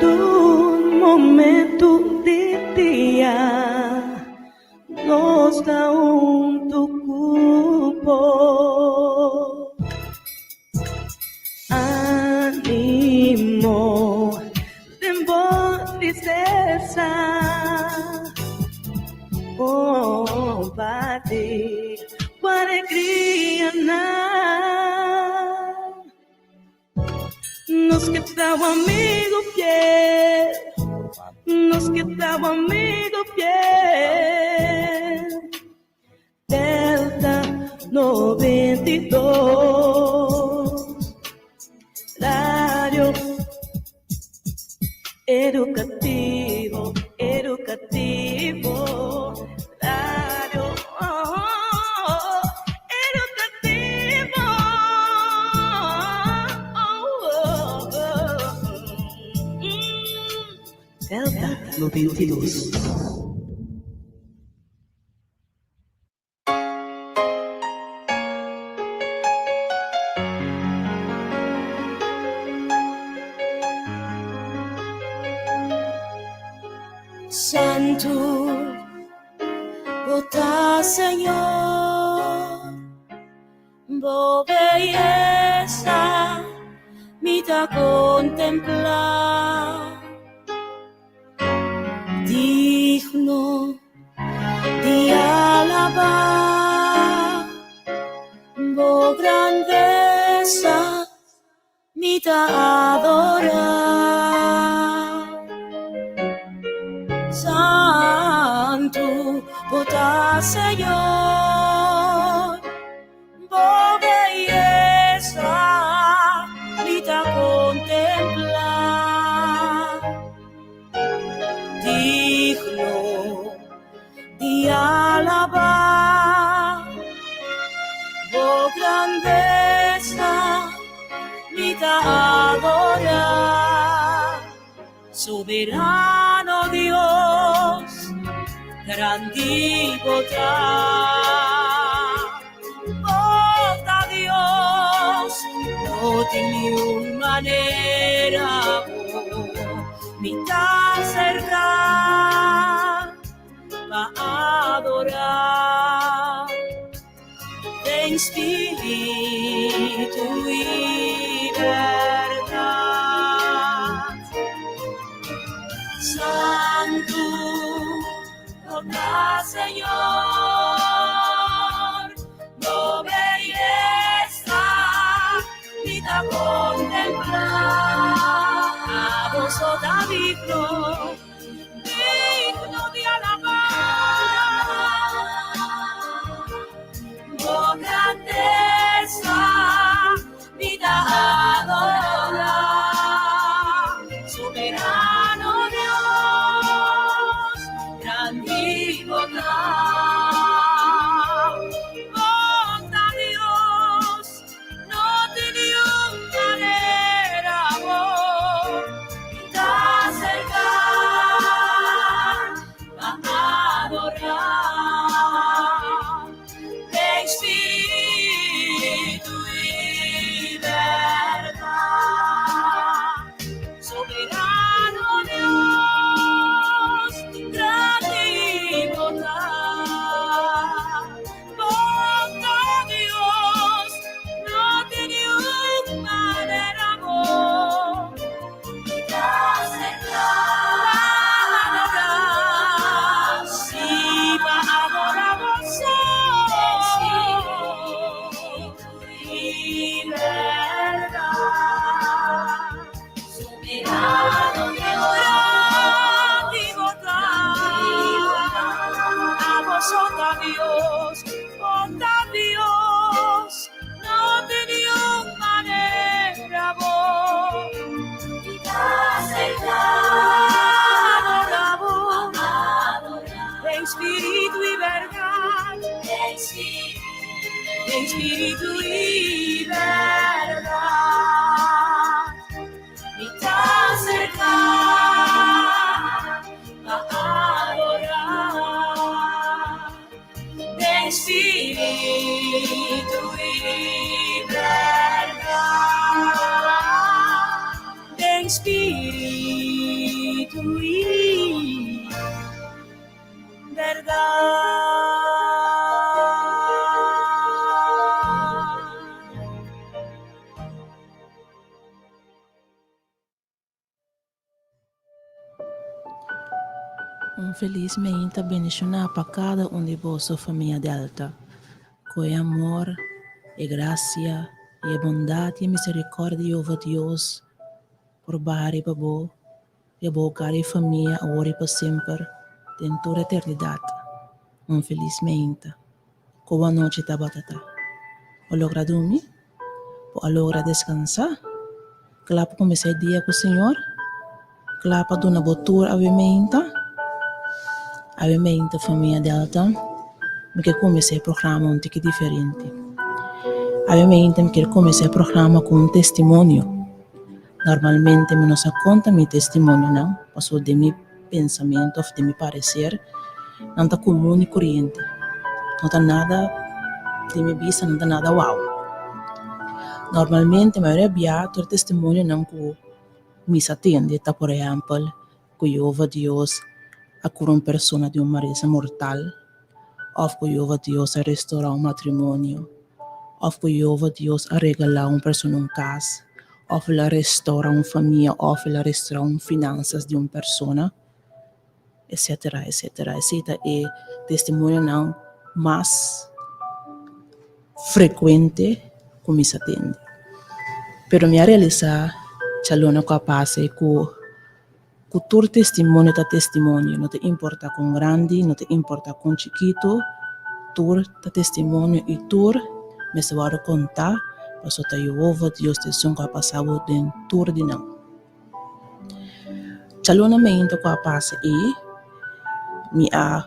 Tur momento di dia nos ta huntu ku bo. Animo den bo tristesa, kompartí bo alegrianan. Nos ke ta bo amigu fiel, nos ke ta bo amigu fiel. Delta 92, Radio Edukativo, edukativo, Radio Edukativo. Delta 92. Santu bo ta Señor, bo beyesa mi ta kontemplá. Digno di alabá bo grandesa mi ta adorá. Santu bo ta Señor. Bo beyesa mi ta kontemplá, digno di alabá. Bo grandesa mi ta adorá, Soberano Dios, grandi bo ta. Bo ta Dios, no tin niun manera bo mi ta acerca pa adora. Den spiritu i bèrdat. Santu bo ta Señor, bo beyesa mi ta kontemplá. Abo so ta digno. Digno di alabá. Bo grandesa mi ta adorá. Soberano Dios, grandi bo ta. Bo ta Dios. No tin niun manera bo ta acerca pa adora den spiritu y berdad. Soberano Dios, grandi bo ta. Bo ta Dios, no tin niun manera bo ta acerca pa adora, si pa adora bo so y berdad. Soberano Dios, grandi bo ta, abo so ta Dios, bo ta Dios, no tin niun manera bo ta acerca adora bo den spiritu y berdad, den spiritu y berdad. Mi ta acerca pa adora den spiritu y berdad, den spiritu. Espíritu y verdad. Un felis meinta bendishoná pa kada un di boso famia Delta. Ku e amor, e grasia, i e bondat i e miserikòrdia di Jehová Dios por baha riba bo, riba bo hogar i famia awor i pa semper, den tur eternidat. Un felis meinta. Ku bo anochi tabata ta? Bo logra drumi? Bo a logra deskansá? Kla pa kuminsá e dia ku Señor? Kla pa duna bo tur awe meinta? Awe meinta famia Delta, mi ke kuminsá e programa un tiki diferente. Awe meinta mi kier kuminsá e programa ku un testimonio. Normalmente mi no sa konta mi testimonionan pasobra den mi pensamentu òf den mi pareser nan ta komun i koriente. No ta nada den mi bista no ta nada wou. Normalmente mayoria bia tur e testimonionan ku mi sa tende ta por ehèmpel ku Jehová Dios a kura un persona di un malesa mortal òf ku Jehová Dios a restorá un matrimonio òf ku Jehová Dios a regalá un persona un kas òf el a restorá un famia òf el a restorá un finansas di un persona, etcétera, etcétera. Esei ta e testimonionan mas frekuente ku mi sa tende. Pero mi a realisá djaluna ku a pasa ku Ku tur testimonio ta testimonio, no ta importa kon grandi, no ta importa kon chikitu, tur ta testimonio i tur mester wòrdu kontá, pasobra ta Yehova Dios ta esun ku a pasa bo den tur di nan. Djaluna meinta ku a pasa ei, mi a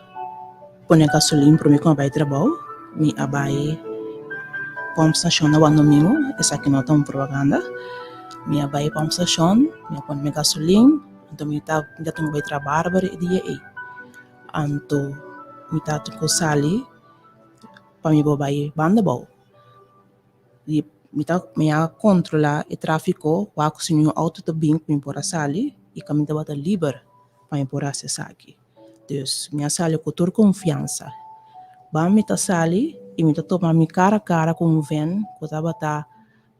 pone gasolin promé ku mi a bai trabou, mi a bai pòmpstashon na Wandomingo, esaki no ta un propaganda. Mi a bai pump station, mi a pone mi gasolin, anto mi ta mi ta tin ku bai traha barber e dia ei. Anto mi ta tin ku sali pa mi por bai banda abou. I mi ta mi a kontrolá e tráfiko wak ku si niun outo ta bin ku mi por a sali i kaminda tabata liber pa mi por hasi esaki. Dus mi a sali ku tur konfiansa. Ban mi ta sali i mi ta topa mi kara kara ku un vèn ku tabata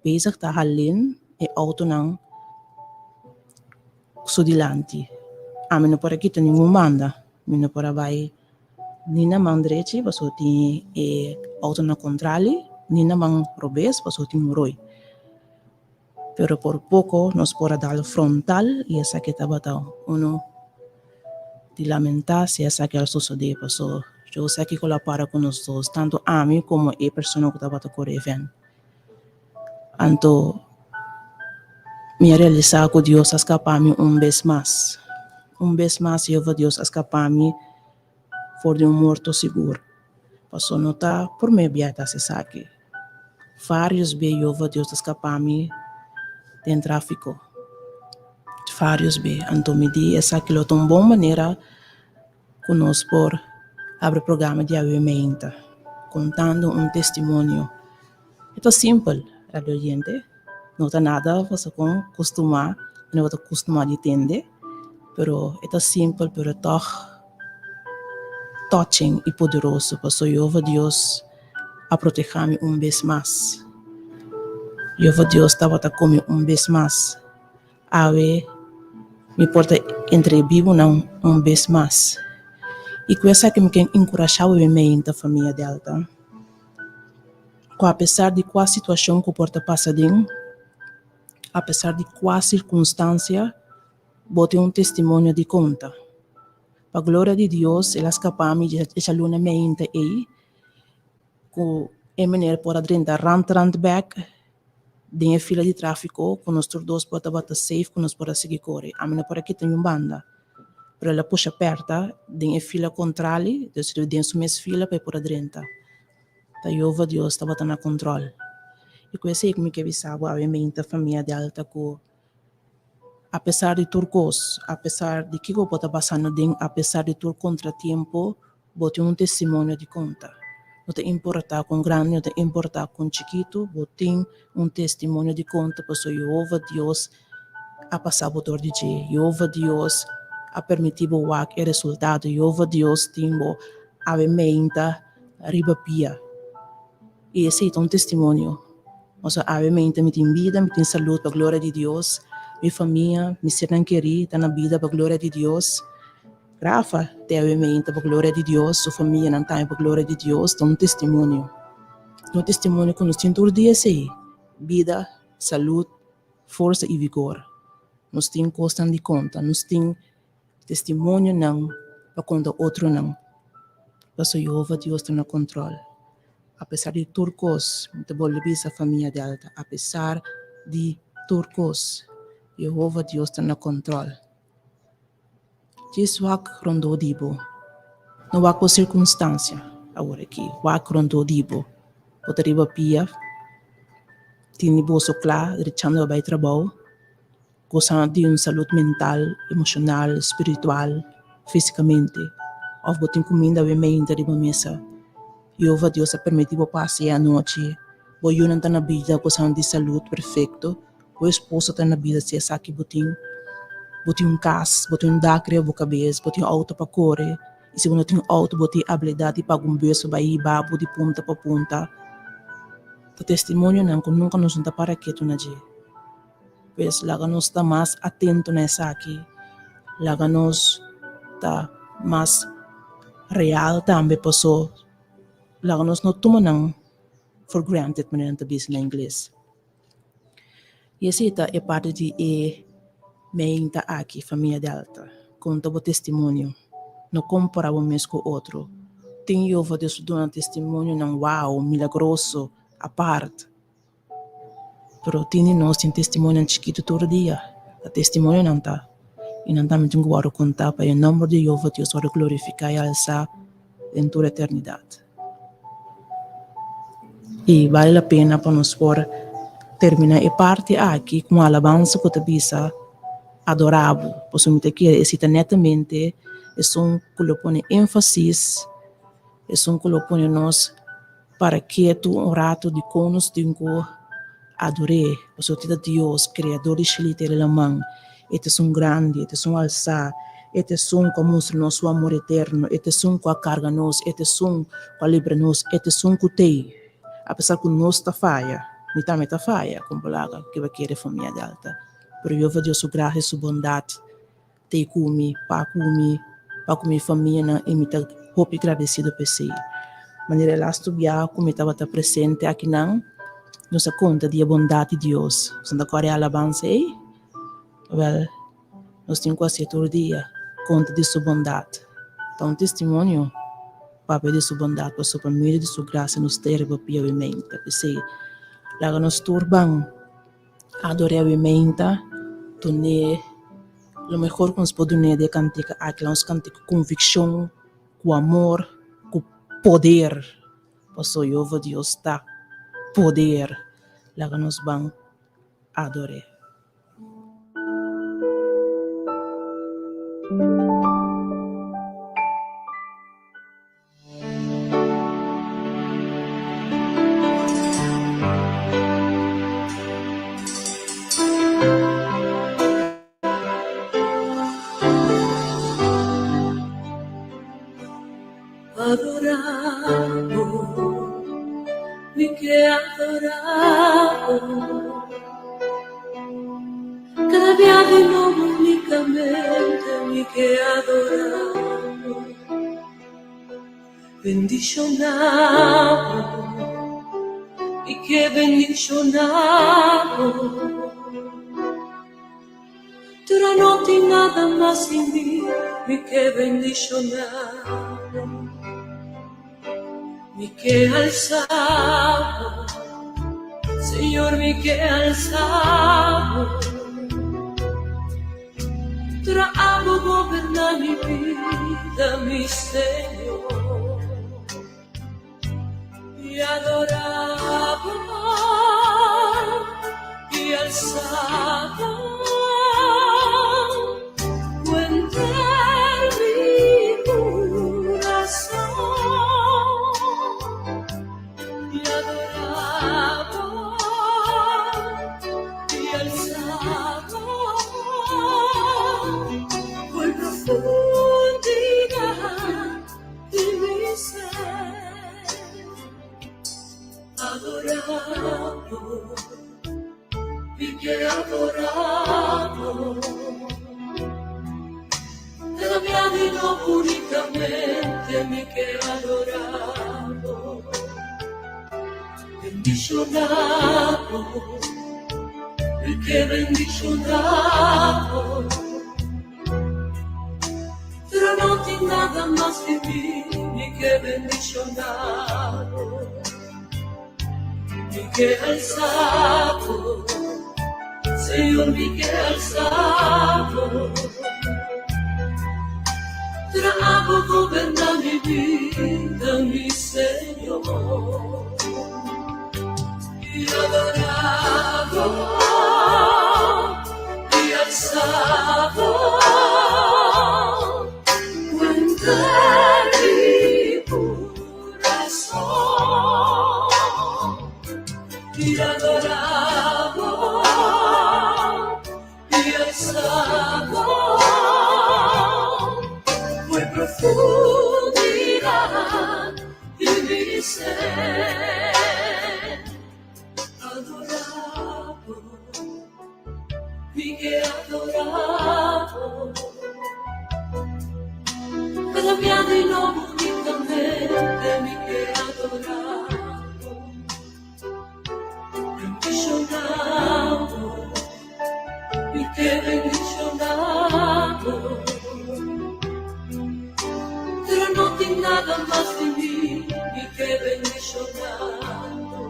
Bezig ta halin e autonan su dilanti. Ami no por a kita ningun banda. Mi no por a bai ni na man drechi pasobra tin e autonan kontrali, ni na man robes pasobra tin un roi. Pero por poko nos por a dal frontal i esaki tabata uno di lamentá si esaki a sosodé pasobra yo sa kiko lo a para ku nos dos, tantu ami komo e persona ku tabata kore e vèn. Anto mi a realisá ku Dios a skapá mi un bes mas. Un bes mas Yehova Dios a skapá mi for di un morto sigur. Pasobra no ta promé bia ta hasi esaki. Vários bia Yehova Dios ta skapá mi den tráfiko. Vários bia. Anto mi di esaki lo ta un bon manera ku nos por abri programa di awe meinta kontando un testimonio. E ta simpel, radio oyente, no ta nada pasobra kon kustumá, no ta kustumá di tende, pero e ta simpel pero tòg touching i poderoso pasobra Jehová Dios a protehá mi un bes mas. Jehová Dios tabata ku mi un bes mas. Awe mi por ta entre e bibunan un bes mas. I ku esaki mi ken enkurashá bo meinta famia Delta, ku apesar di kua situashon ku por ta pasa den, apesar di kua sirkunstansia, bo tin un testimonio di konta. Pa gloria di Dios el a skapa mi di e luna meinta ei ku e meneer por a drenta rant rant bek den e fila di tráfiko ku nos tur dos por tabata safe ku nos por a sigui kore. Ami no por a kita niun banda, pero el a pusha pèrta den e fila kontrali, dus den su mes fila pa e por a drenta. Ta Jehová Dios tabata na kontròl. I ku esei ku mi ke bisa bo awe meinta famia Delta ku apesar di tur kos, apesar di kiko bo ta pasando den, apesar di tur kontratiempo, Bo tin un testimonio di konta. No ta importá kon grandi, no ta importá kon chikitu, bo tin un testimonio di konta pasobra Yehova Dios a pasá bo dor di dje. Yehova Dios a permití bo wak e resultado. Yehova Dios tin bo awe meinta riba pia. I esei ta un testimonio. Pasobra awe meinta mi tin bida, mi tin salud pa gloria di Dios. Mi famia, mi sernan kerí ta na bida pa gloria di Dios. Rafa te awe meinta pa gloria di Dios, su famianan tambe pa gloria di Dios. Ta un testimonio. Un testimonio ku nos tin tur dia esei, bida, salud, forsa i vigor. Nos tin kosnan di konta, nos tin testimonionan pa konta otronan. Pasobra Yehova Dios ta na kontròl. Apesar di tur kos, mi ta bolbe bisa famia Delta, apesar di tur kos, Yehova Dios ta na kontròl. Djis wak rondó di bo. No wak bo sirkunstansia awor aki, wak rondó di bo. Bo ta riba pia, tene boso kla, drechando pa bai trabou, gosando di un salud mental, emoshonal, spiritual, físikamente. Òf bo tin kuminda awe meinta riba mesa. Yehova Dios a permití bo pasa e anochi. Bo yunan ta na bida gosando di salud perfekto. Bo esposo ta na bida si esaki bo tin. Bo tin un kas, bo tin un dak riba bo kabes, bo tin outo pa kore, i si bo no tin outo bo tin abilidat di paga un bus pa bai hiba bo di punta pa punta. Ta testimonionan ku nunka nos no ta para ketu na dje. Pues laga nos ta mas atento na esaki, laga nos ta mas real tambe paso laga nos no tuma nan for granted manera nan ta bisa na ingles. I esei ta e parti di e meinta aki, famia Delta. Konta bo testimonio. No kompará bo mes ku otro. Tin Yehova Dios ta duna testimonionan wou, milagroso, apart. Pero tin di nos tin testimonionan chikitu tur dia. Ta testimonionan ta. I nan tambe tin ku wòrdu kontá pa e nòmber di Yehova Dios wòrdu glorifiká i alsá den tur eternidat. I bale la pena pa nos por terminá e parti aki ku un alabansa ku ta bisa, Adorá bo, pasobra mi ta kere esei ta netamente esun ku lo pone énfasis, esun ku lo pone nos para ketu un ratu dikon nos tin ku ador'é, pasobra ti ta Dios, Kreador di shelu i tera i laman. E ta esun grandi, e ta esun alsá, e ta esun ku a mustra nos su amor eterno, e ta esun ku a karga nos, e ta esun ku a libra nos, e ta esun ku t'ei. Apesar ku nos ta faya, mi tambe ta faya, kon bo laga ke bo kere famia Delta, pero Yehova Dios su grasia i su bondat t'ei ku mi, pa ku mi, pa ku mi famianan i mi ta hopi gradesido p'esei. Manera e lastu biaha ku mi tabata presente akinan, nos a konta di e bondat di Dios. Boso ta kòrda e alabansa ei? Wèl, nos tin ku hasié tur dia, konta di su bondat. Ta un testimonio papia di su bondat, pasobra pa medio di su grasia nos ta riba pia awe-meinta. P'esei, laga nos tur ban ador'é awe-meinta, dun'é lo mehor ku nos por dun'é den e kantika aki. Laga nos kant'é ku konvikshon, ku amor, ku poder, pasobra Yehova Dios ta poder. Laga nos ban ador'é. Adorabo, mi ke adorabo. Kada bia di nobo unikamente mi ke adorabo. Bendishonabo, mi ke bendishonabo. Tur no tin nada mas sin mi, mi ke bendishonabo. Mi ke alsabo, Señor, mi ke alsabo. Tur abo goberna mi bida, mi Señor. I adorabo i alsabo ku henter mi kurason. I adorabo i alsabo ku el profundo. di nobo únikamente mi ke adorá bo, bendishoná bo, mi ke bendishoná bo. Pero no tin nada mas di mi, mi ke bendishoná bo. Mi ke alsa bo, Señor, mi ke alsa bo. Traha bo goberná mi bida, mi Señor. I adorá bo, i alsa bo. Henter mi kurason i adorá bo i alsa bo Foi profundidat di mi ser adorá bo Mi ke adorá bo Kada bia di nobo únikamente mi ke adorá bo Bendishoná bo Mi ke bendishoná bo Pero no tin nada mas di mi Mi ke bendishoná bo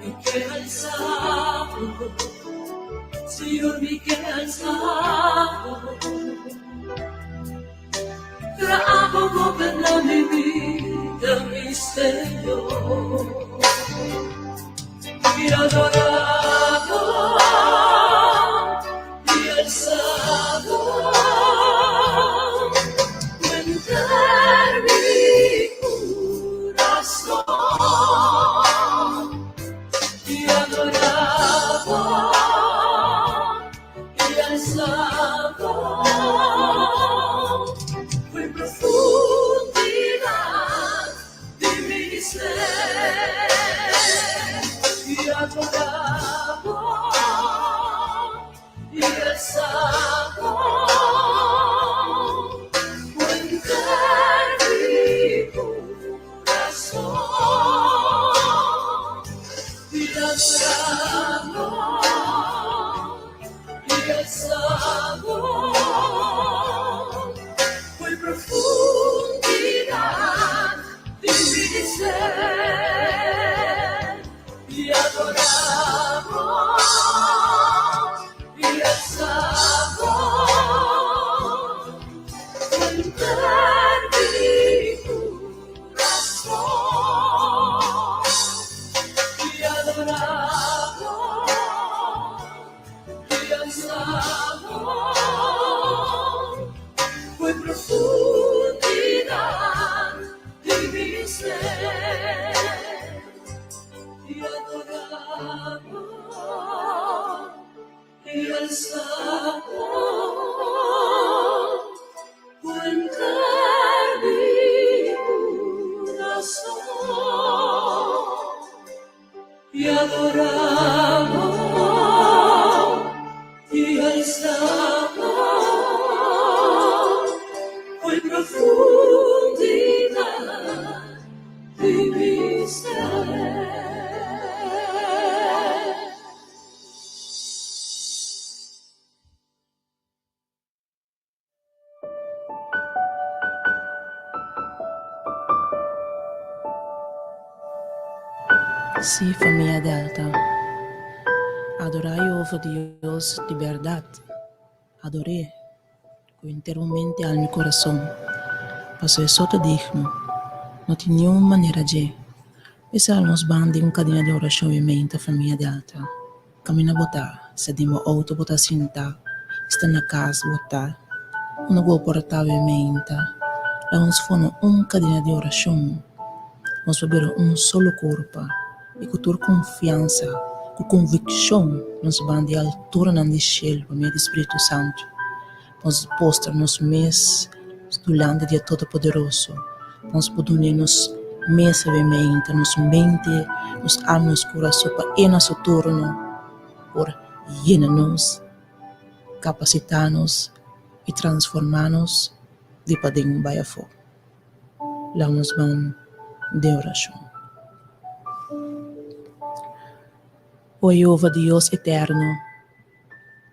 Mi ke alsa bo Señor mi ke alsa bo Traha bo goberná mi bida mi Señor I adorá bo i alsa bo Henter mi kurason I adorá bo i alsa bo Foi profundidat di mi ser I adorá bo i alsa bo Henter mi kurason I adorá bo i alsa bo Foi profundidat di mi ser I adorá bo i alsa bo Henter mi kurason I adorá bo i alsa bo Foi profundidat di mi ser I adorá bo i alsa bo Henter mi kurason I adorá bo i alsa bo Foi profundidat di mi ser. Sí, famia Delta. Adorá Jehova Dios di bèrdat. Ador'é ku henter bo mente, alma i kurason, pasobra e so ta digno. No tin niun manera dje. P'esei nos ban den un kadena di orashon i menta, famia Delta. Kaminda bo ta, sa den bo outo bo ta sinta, sta na kas bo ta, unda ku bo por ta awe meinta, laga nos forma un kadena di orashon, nos por bira un solo kurpa i ku tur konfiansa, ku konvikshon nos ban di alturanan di shelu pa medio di Spiritu Santu, nos postra nos mes dulante di e Todopoderoso, pa nos por duna nos mes awe meinta, nos mente, nos alma, nos kurason pa e na su turno por yena nos, kapasitá nos. I transformá nos di paden bai afó. Laga nos ban den orashon. O Yehova Dios eterno,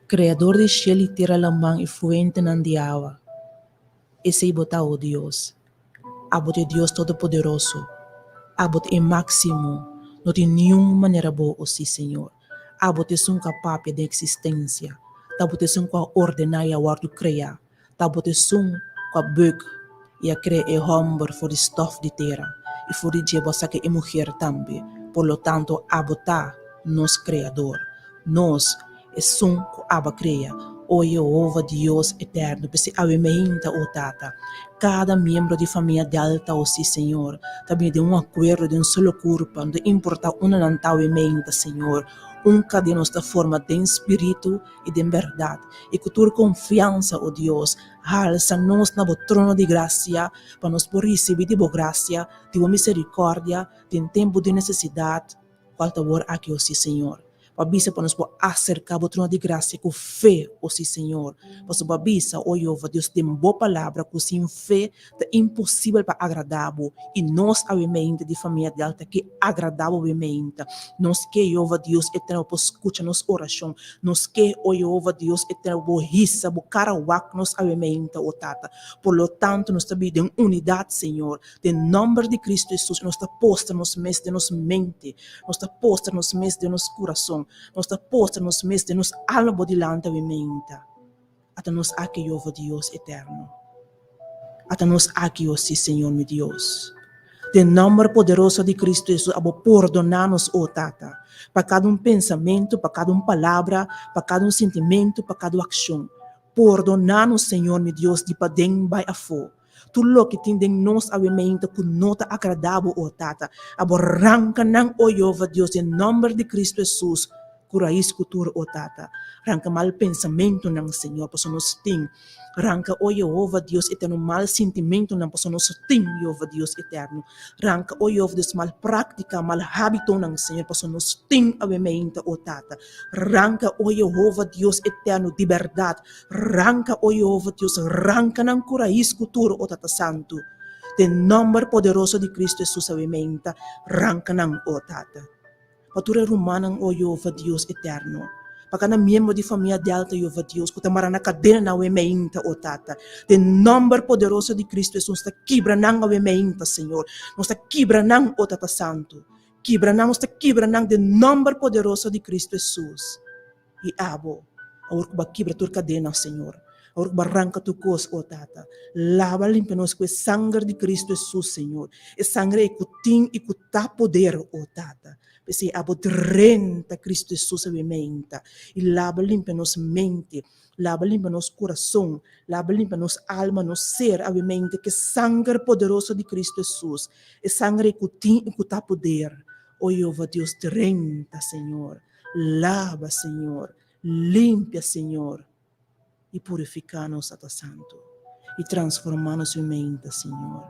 Kreador di shel i tera laman i fuentenan di awa, esei bo ta, o Dios. Abo ta e Dios Todopoderoso. Abo ta e Máksimo. No tin niun manera bo, o sí, Señor. Abo ta esun ku a papia den eksistensia. Ta bo ta esun ku a ordená i a wòrdu kreá. Ta bo ta esun ku a bùk i a krea e hòmber for di stòf di tera, i for di dje bo a saka e muher tambe. Por lo tanto, abo ta nos Kreador. Nos, esun ku abo a krea, o Yehova Dios eterno. P'esei awe meinta, o Tata, kada miembro di famia Delta, o sí, Señor, ta bini den un akuerdo, den un solo kurpa, no ta importá unda nan ta awe meinta, Señor, un kadena nos ta forma den spiritu i den bèrdat, i ku tur konfiansa, o Dios, halsa nos na bo trono di grasia, pa nos por risibí di bo grasia, di bo miserikòrdia, den tempu di nesesidat, kual ta wor aki, o sí, Señor. Bo a bisa pa nos por aserká bo trono di grasia ku fe, o sí, Señor. Pasobra bo a bisa, o Yehova Dios, den bo Palabra ku sin fe ta imposibel pa agradá bo, i nos awe meinta di famia Delta ke agradá bo awe meinta. Nos ke, Yehova Dios eterno, bo por skucha nos orashon. Nos ke, o Yehova Dios eterno, bo hisa bo kara wak nos awe meinta, o Tata. Por lo tanto, nos ta biba den unidat, Señor, den nòmber di Kristu Hesus, i nos ta postra nos mes den nos mente, nos ta postra nos mes den nos kurason, nos ta postra nos mes den nos alma bo dilanti awe meinta. Ata nos aki, Yehova Dios eterno. Ata nos aki, o sí, Señor mi Dios. Den nòmber poderoso di Kristu Hesus, abo pordoná nos, o Tata, pa kada un pensamentu, pa kada un palabra, pa kada un sintimentu, pa kada un akshon. Pordoná nos, Señor mi Dios, di paden bai afó. Tur loke tin den nos awe meinta ku no ta agradá bo, o Tata, abo ranka nan, o Yehova Dios, den nòmber di Kristu Hesus, Ku rais ku tur, o Tata. Ranka mal pensamentunan, Señor, pasobra nos tin. Ranka, o Yehova, Dios eterno, mal sintimentunan, pasobra nos tin, Yehova, Dios eterno. Ranka, o Yehova, Dios, mal práktika, mal hábitonan, Señor, pasobra nos tin awe meinta, o Tata. Ranka, o Yehova, Dios eterno, di bèrdat. Ranka, o Yehova, Dios, ranka nan ku rais ku tur, o Tata Santu. Den nòmber poderoso di Kristu Hesus awe meinta, ranka nan, o Tata. Pa tur e rumannan, o Yehova Dios eterno, pa kada miembro di famia Delta, Yehova Dios, ku ta mara na kadena nan awe meinta, o Tata, den nòmber poderoso di Kristu Hesus, nos ta kibra nan awe meinta, Señor. Nos ta kibra nan, o Tata Santu. Kibra nan, nos ta kibra nan den nòmber poderoso di Kristu Hesus. I abo, awor ku bo a kibra tur kadena, Señor, awor ku bo a ranka tur kos, o Tata, laba limpia nos ku e sanger di Kristu Hesus, Señor, e sanger ei ku tin i ku ta poder, o Tata. P'esei abo drenta Kristu Hesus awe meinta, i laba limpia nos mente, laba limpia nos kurason, laba limpia nos alma, nos ser awe meinta ku e sanger poderoso di Kristu Hesus, e sanger ei ku tin i ku ta poder. O Yehova Dios, drenta, Señor. Laba, Señor, limpia, Señor, i purifiká nos, Tata Santu, i transformá nos mente, Señor.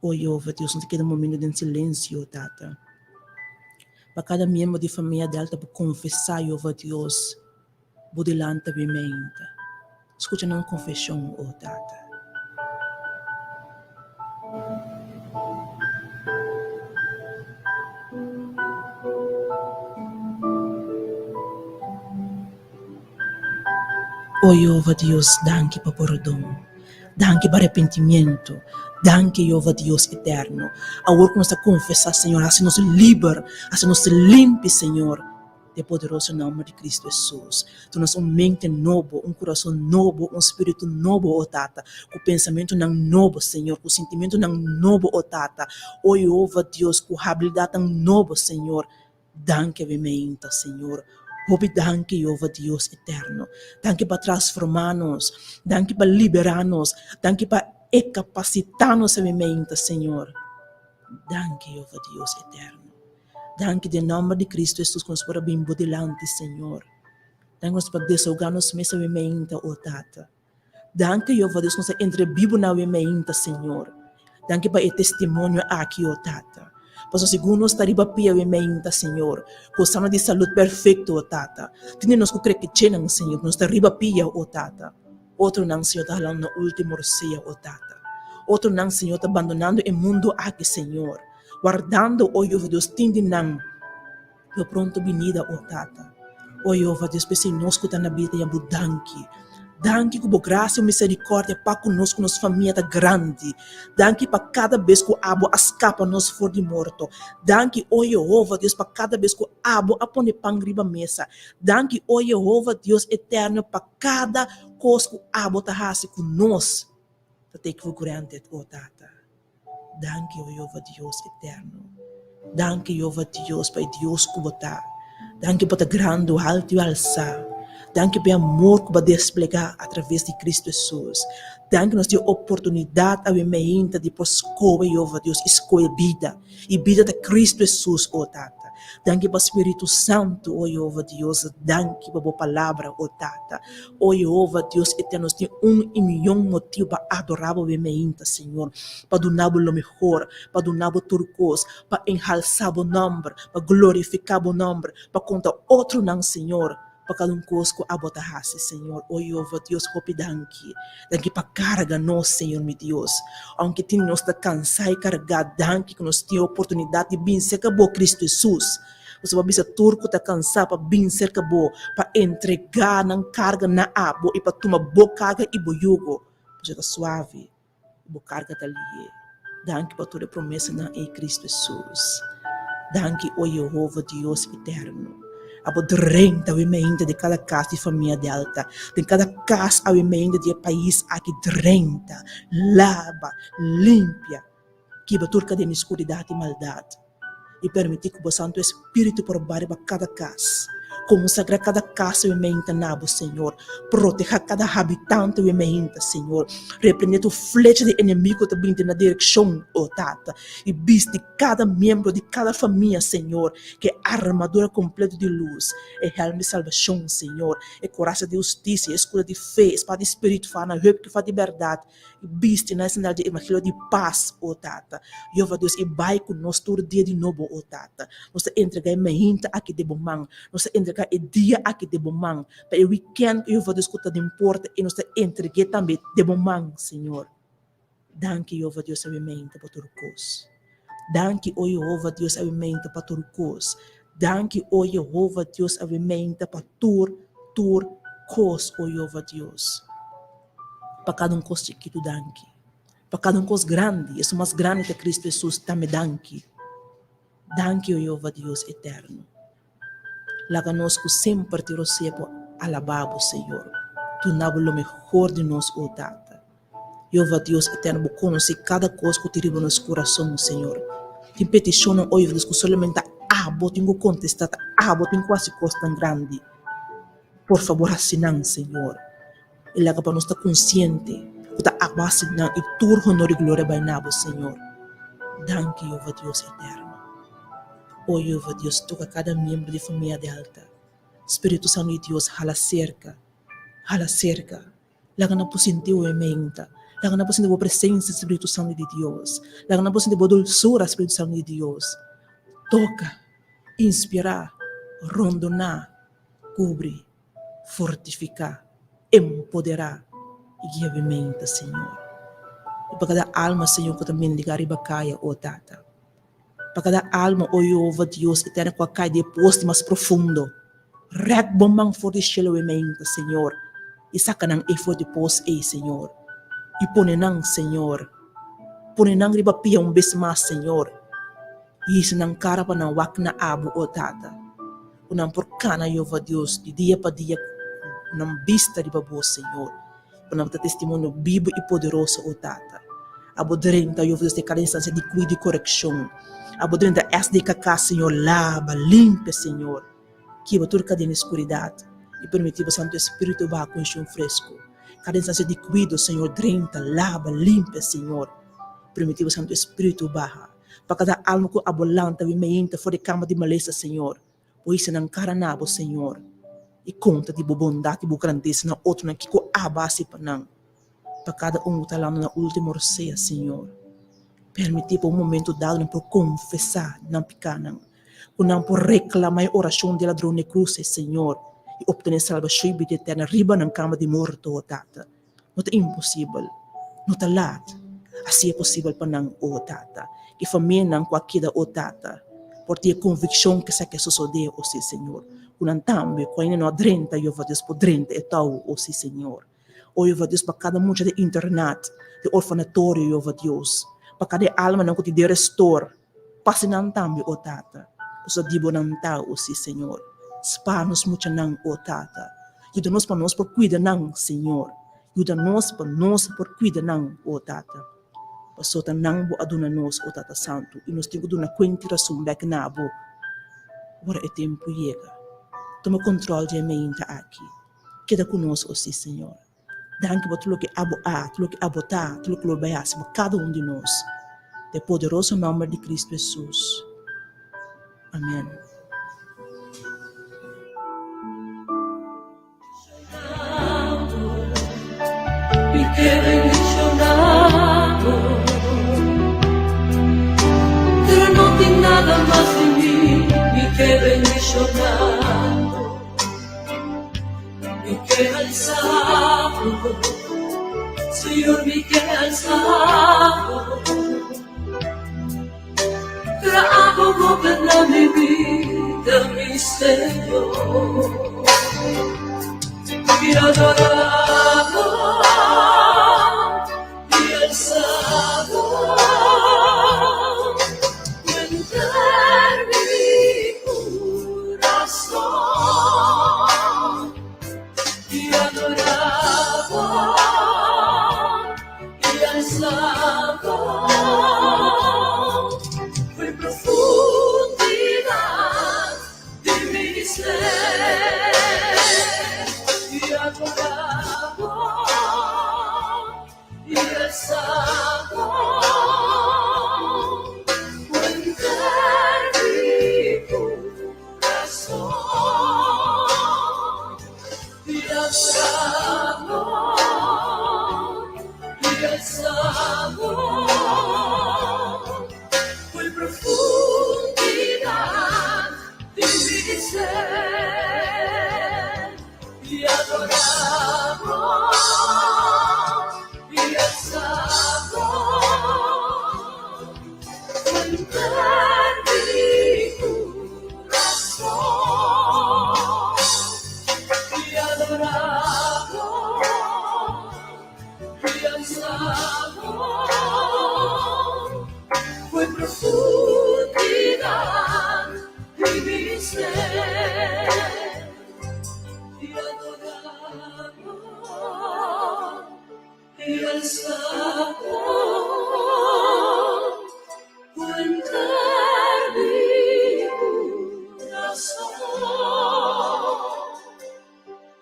O Yehova Dios, nos ta keda un momento den silensio, Tata, pa kada miembro di famia Delta por konfesá, Yehova Dios, bo dilanti mi mente. Skucha nan konfeshon, o Tata. O Yehova Dios, danki pa pordon. Danki pa arepentimiento. Danki, Yehova Dios eterno. Awor ku nos ta konfesá, Señor, hasi nos liber, hasi nos limpi, Señor. Den poderoso nomber di Cristo Hesus. Duna nos un mente nobo, un curason nobo, un spiritu nobo, o Tata, cu pensamentonan nobo, Señor, cu sintimentonan nobo, o Tata. O Jehova Dios, cu habilidadnan nobo, Señor. Danki awe meinta, Señor. Hopi danki, Jehova Dios eterno. Danki pa transforma nos. Danki pa libera nos. Danki pa e capacita nos awe meinta, Señor. Danki, Jehova Dios eterno. Danki den nomber di Cristo Jesus ku nos por a bin bo dilanti, Señor. Danki nos por desahoga nos mes awe meinta, o Tata. Danki, Jehova Dios, ku nos a entre bibu na awe meinta, Señor. Danki pa e testimonio aki, o Tata. Pasobra segun nos ta riba pia awe meinta, Señor, gozando di salud perfecto, o Tata. Tin di nos ku kreke djenan, Señor, ku nos ta riba pia, o Tata. Otronan, Señor, ta halando na último rosea, o Tata. Otronan, Señor, ta bandonando e mundu aki, Señor, wardando, o Jehova Dios, tin di nan Bo pronto binida, o Tata. O Jehova Dios, p'esei nos ku ta na bida ta yama Bo danki. Danki ku Bo grasia i miserikòrdia pa ku nos ku nos famia ta grandi. Danki pa kada bes ku Abo a skapa nos for di morto. Danki, o Jehova Dios, pa kada bes ku Abo a pone pan riba mesa. Danki, o Jehova Dios eterno, pa kada kos ku Abo ta hasi ku nos ta take for granted, o Tata. Danki, o Jehova Dios eterno. Danki, Jehova Dios, pa e Dios ku bo ta. Danki bo ta grandu, haltu i alsá. Danki pa e amor ku bo a desplegá atraves di Kristu Hesus. Danki nos tin e oportunidat awe meinta di por skohe Jehova Dios i skohe bida. I bida ta Kristu Hesus, o Tata. Danki pa Spiritu Santu, o Jehova Dios. Danki pa bo Palabra, o Tata. O Jehova, Dios eterno, nos tin un i miyon motibu pa adorá bo be meinta, Señor, pa duna bo lo mehor, pa duna bo tur kos, pa enhalsá bo nòmber, pa glorifiká bo nòmber, pa konta otronan, Señor, pa kada un kos ku abo ta hasi, Señor. O Jehova, Dios, hopi danki. Danki pa karga nos, Señor mi Dios. Ounke tin nos ta kansá i kargá, danki ku nos tin e oportunidat di bin serka bo, Kristu Hesus. Pasobra bo a bisa tur ku ta kansá pa bin serka bo, pa entregá nan karga na abo i pa tuma bo karga i bo yugo, pasobra ta suave i bo karga ta lihé. Danki pa tur e promesanan ei, Kristu Hesus. Danki, o Yehova, Dios eterno. Abo drenta awe meinta den kada kas di famia Delta, den kada kas awe meinta di e pais aki, drenta, laba, limpia, Kiba tur kadena di skuridat i maldat, i permití ku bo Santu Espíritu por ba riba kada kas. Konsagrá kada kas awe meinta na bo, Señor. Protehá kada habitante awe meinta, Señor. Reprendé tur flecha di enemigu ku ta bini den nan direkshon, o Tata, i bisti kada miembro di kada famia, Señor, ku e armadura kompleto di lus, e hèlm di salbashon, Señor, e korasa di hustisia, e eskudo di fe, e spada di spiritu, faha na heup ku fa di bèrdat, I bisti na e sandal di evangelio di pas, o Tata. Jehova Dios, i bai ku nos tur dia di nobo, o Tata. Nos ta entregá e mainta aki den bo man. Nos ta entregá e dia aki den bo man. Pa e wikènt, Jehova Dios, ku ta den porta, i nos ta entreg'é tambe den bo man, Señor. Danki, Jehova Dios, awe mainta pa tur kos. Danki, o Jehova Dios, awe mainta pa tur kos. Danki, o Jehova Dios, awe mainta pa tur, tur kos, o Jehova Dios. Pa kada un kos chikitu danki. Pa kada un kos grandi, esun mas grandi ta Kristu Hesus, tambe danki. Danki, o Jehová Dios eterno. Laga nos ku semper tin rosea por alabá bo, Señor. Duna bo lo mehor di nos, o Tata. Jehová Dios eterno, bo konosé kada kos ku tin riba nos kurason, Señor. Tin petishonnan, o Jehová Dios, ku solamente ta abo tin ku kontestá, ta abo tin ku hasi kosnan grandi. Por fabor hasi nan, Señor. I laga pa nos ta konsiente ku ta abo hasi nan i tur honor i gloria bai na bo, Señor. Danki, Jehová Dios eterno. O Jehová Dios, toka kada miembro di famia Delta. Spiritu Santu di Dios, hala serka, hala serka. Laga nan por sinti bo menta. Laga nan por sinti bo presensia, Spiritu Santu di Dios. Laga nan por sinti bo dulsura, Spiritu Santu di Dios. Toka, inspirá, rondoná, kubri. Fortifiká, empoderá i guia mi mente, Señor. I pa kada alma, Señor, ku ta mendigá riba kaya, o Tata. Pa kada alma, o Jehová Dios eterno, ku a kai di e pos di mas profundo, rèk bo man for di shelu e mente, Señor, i saka nan ei for di pos ei, Señor. I pone nan, Señor, pone nan riba pia un bes mas, Señor. Hisa nan kara pa nan wak na abo, o Tata, ku nan por kana Jehová Dios di dia pa dia ku nan bista riba bo, Señor, ku nan ta testimonio bibu i poderoso, o Tata. Abo drenta, Jehová Dios, den kada instansia di kuido i korekshon. Abo drenta SDKK, Señor, laba, limpia, Señor. Kiba tur kadena di skuridat i permití bo Santu Espíritu baha ku unshon fresku. Kada instansia di kuido, Señor, drenta, laba, limpia, Señor. Permití bo Santu Espíritu baha. Pa kada alma ku abo lanta wi meinta for di kama di malesa, Señor, bo hisa nan kara na bo, Señor, i konta di bo bondat i bo grandesa na otronan kiko abo a hasi pa nan. Pa kada un ku ta lanta na ultimo rosea, Señor, permití pa un momento dado nan por konfesá nan pikánan, ku nan por reklamá e orashon di ladron di krus, Señor, i optené salbashon i bida eterna riba nan kama di morto, o Tata. No ta imposibel. No ta laat. Hasi e posibel pa nan, o Tata. E famianan ku a keda, o Tata, por tin e konvikshon ku esaki a sosodé, o sí, Señor. Ku nan tambe, ku ainda no a drenta, Jehová Dios, por drenta e tou, o sí, Señor. O Jehová Dios, pa kada mucha den internat, den orfanatorio, Jehová Dios, pa kada e almanan ku tin den restor, Pasa nan tambe, o Tata, pasobra di bo nan ta, o sí, Señor. Spar nos muchanan, o Tata. Yuda nos pa nos por cuida nan, Señor. Yuda nos pa nos por cuida nan, o Tata. Pasobra ta nan bo a duna nos, o Tata Santu, i nos tin cu duna cuenta i rason bek na bo ora e tempu yega. Tuma control di e meinta aki. Keda cu nos, o sí, Señor. Danki pa tur loke abo a, tur loke abo ta, tur loke lo bai hasi pa kada un di nos. Den poderoso nomber di Cristo Jesus. Amen. Mi ke alsa bo, Señor, mi ke alsa bo. Pero abo goberna mi vida, mi Señor. Mi adora bo, mi alsa bo. Henter mi kurason i adorá bo i alsá bo Fue profundidat di mi ser i adorá bo i alsá bo Henter mi kurason i adorá bo i alsá bo Fue profundidat di mi ser i adorá bo i alsá bo Henter mi kurason i adorá bo i alsá bo Fue profundidat di mi ser i adorá bo i alsá bo Henter mi kurason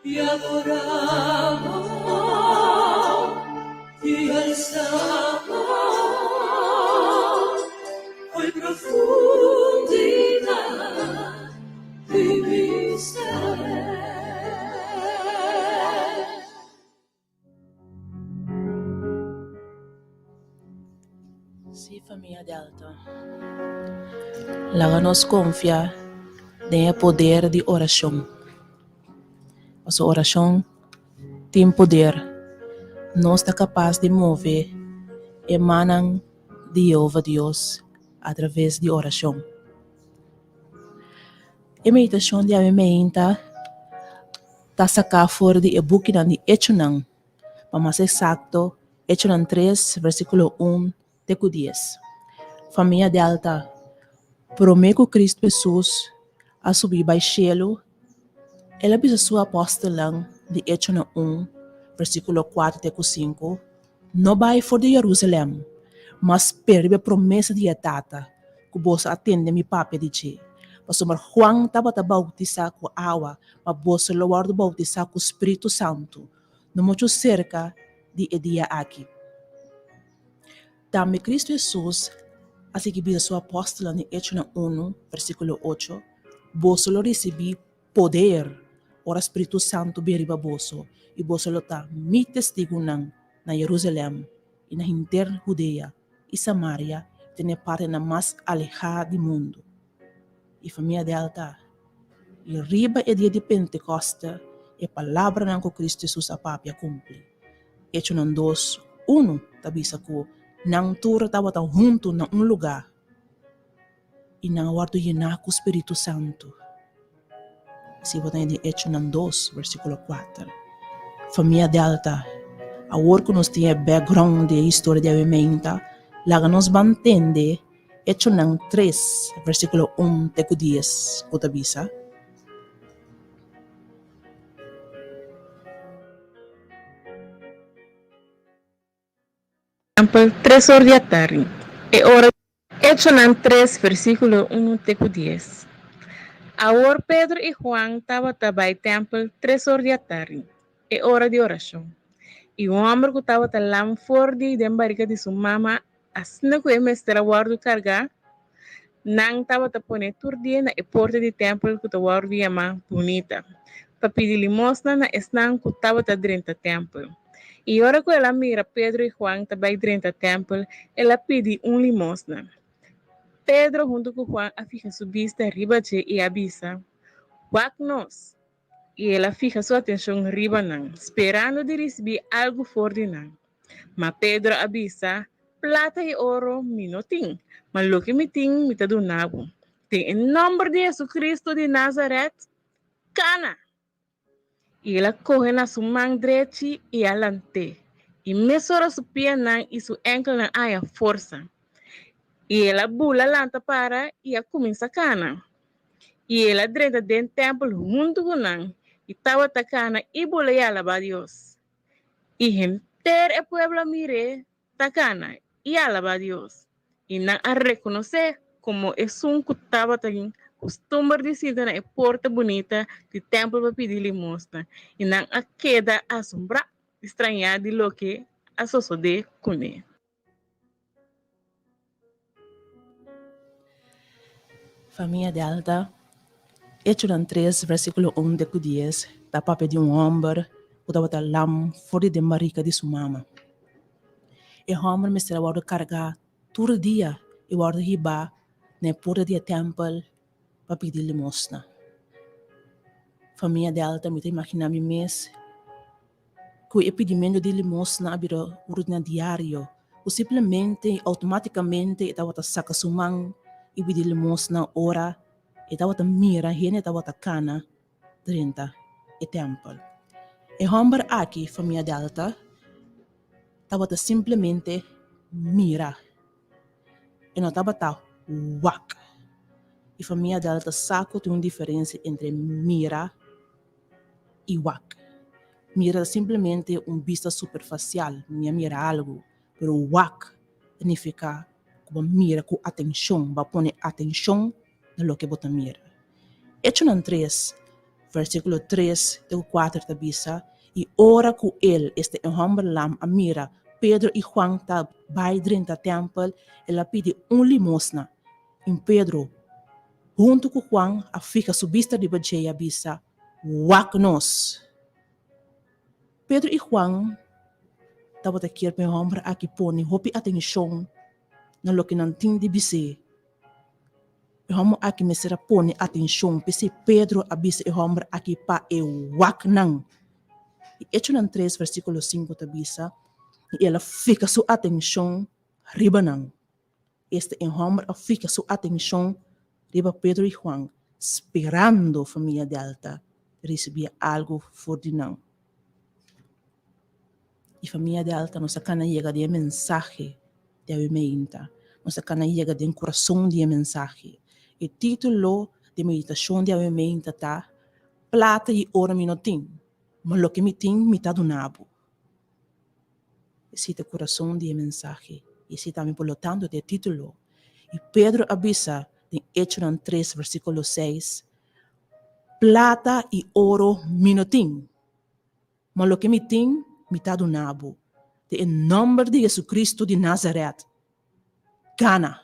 i adorá bo i alsá bo Fue profundidat di mi ser. Sí, famia Delta. Laga nos konfia den e poder di orashon. Pasobra orashon tin poder. Nos ta kapas di move e mannan di Yehova Dios atraves di orashon. E meditashon di awe meinta ta saká for di e bukinan di Echonan, pa mas eksakto, Echonan tres, versíkulo un te ku dies. Famia Delta, Promé ku Kristu Hesus a subi bai shelu, el a bisa su apòstelnan di Echonan un, versíkulo kuater te ku sinku, No bai for di Jerusalèm, ma spera riba e promesa di e Tata, ku boso a tende mi papia di dje. Pasobra Juan tabata boutisá ku awa, ma boso lo wòrdu boutisá ku spiritu santu, no muchu serka di e dia aki. Tambe Kristu Hesus a sigui bisa su apòstelnan den Echonan unu, versíkulo ocho, Boso lo risibí poder ora spiritu santu bin riba boso, i boso lo ta mi testigunan na Jerusalèm i na henter Hudea i Samaria i te na e partinan mas alehá di mundu. I famia Delta, i riba e dia di Pentekòste e palabranan ku Kristu Hesus a papia a kumpli. Echonan dos, unu ta bisa ku nan tur tabata huntu na un lugá i nan a wòrdu yená ku spiritu santu. Si bo ta den Echonan dos, versíkulo kuater. Famia Delta, awor ku nos tin e background di e historia di awe meinta, laga nos ban tende Echonan tres, versíkulo un te ku dies, ku ta bisa. Ehèmpel, tres or di atardi, e ora. Echonan tres, versíkulo unu te ku dies. Awor Pedro i Juan tabata bai tèmpel tres or di atardi, e ora di orashon. I un hòmber ku tabata lam for di den barika di su mama asina ku e mester a wòrdu kargá, nan tabata pone tur dia na e porta di tèmpel ku ta wòrdu yamá Bunita, pa pidi limosna na esnan ku tabata drenta tèmpel. I ora ku el a mira Pedro i Juan ta bai drenta tèmpel, el a pidi un limosna. Pedro huntu ku Juan a fiha su bista riba dje i a bisa, Wak nos! I el a fiha su atenshon riba nan, sperando di risibí algu for di nan. Ma Pedro a bisa, Plata i oro mi no tin, ma loke mi tin mi ta duna bo. Den e nòmber di Jesucristo di Nazaret, kana! I el a kohe na su man drechi i a lant'é, i mesora su pianan i su ènkelnan a haña forsa. I el a bula lanta para i a kuminsá kana. I el a drenta den tèmpel huntu ku nan, i tabata kana i bula i alabá Dios. I henter e pueblo a mir'é ta kana i alabá Dios, i nan a rekonos'é komo esun ku tabatin kustumber di sinta na e Porta Bunita di tèmpel pa pidi limosna, i nan a keda asombrá i strañá di loke a sosodé kuné. Famia Delta, Echonan tres, versíkulo un te ku dies, ta papia di un hòmber ku tabata lam for di den barika di su mama. E hòmber mester a wòrdu kargá tur dia i wòrdu hibá na e porta di e tèmpel pa pidi limosna. Famia Delta, mi ta imaginá mi mes ku e pidimentu di limosna a bira un rutina diario, ku simplemente i outomátikamente e tabata saka su man i pidi limosna ora e tabata mira hende tabata kana drenta e tèmpel. E hòmber aki, famia Delta, tabata simplemente mira. E no tabata wak. I famia Delta sa ku tin un diferensia entre mira i wak. Mira ta simplemente un bista superfasial, mi a mira algu, pero wak ta nifiká ku bo mira ku atenshon, bo a pone atenshon na loke bo ta mira. Echonan tres, versíkulo tres te ku kuater ta bisa, I ora ku el, esta e hòmber lam, a mira Pedro i Juan ta bai drenta tèmpel, el a pidi un limosna. I Pedro, huntu ku Juan, a fiha su bista riba dje i a bisa, Wak nos! Pedro i Juan tabata kier pa e hòmber aki pone hopi atenshon na loke nan tin di bis'é. E hòmber aki mester a pone atenshon, p'esei Pedro a bisa e hòmber aki pa e wak nan. I Echonan tres versíkulo sinku ta bisa, I el a fika su atenshon riba nan. Esta e hòmber a fika su atenshon riba Pedro i Juan, sperando famia Delta risibí algu for di nan. I famia Delta, nos a kana yega di e mensahe di awe meinta. Nos a kana yega den kurason di e mensahe. E título di e meditashon di awe meinta ta, Plata i oro mi no tin, ma loke mi tin mi ta duna bo. Esei ta kurason di e mensahe, i esei tambe por lo tanto ta e título. I Pedro a bisa den Echonan tres versíkulo seis, Plata i oro mi no tin, ma loke mi tin mi ta duna bo, den e nòmber di Jesucristo di Nazaret, gana!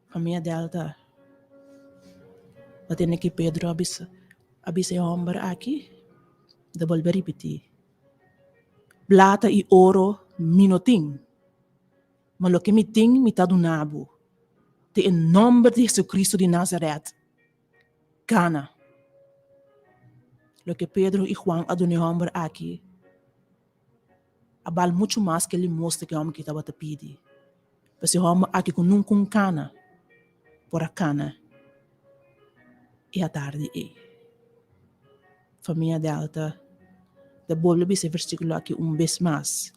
Famia Delta, Bo tende ki Pedro a bisa a bisa e hòmber aki? Mi ta bolbe ripití, Plata i oro mi no tin, ma loke mi tin mi ta duna bo, den e nòmber di Jesucristo di Nazaret, gana! Loke Pedro i Juan a duna e hòmber aki. A bal muchu mas ku e limosna ku e hòmber aki tabata pidi. Pasobra e hòmber aki ku nunka un kana por a kana e atardi ei. Famia Delta ta bolbe bisa e versíkulo aki un bes mas.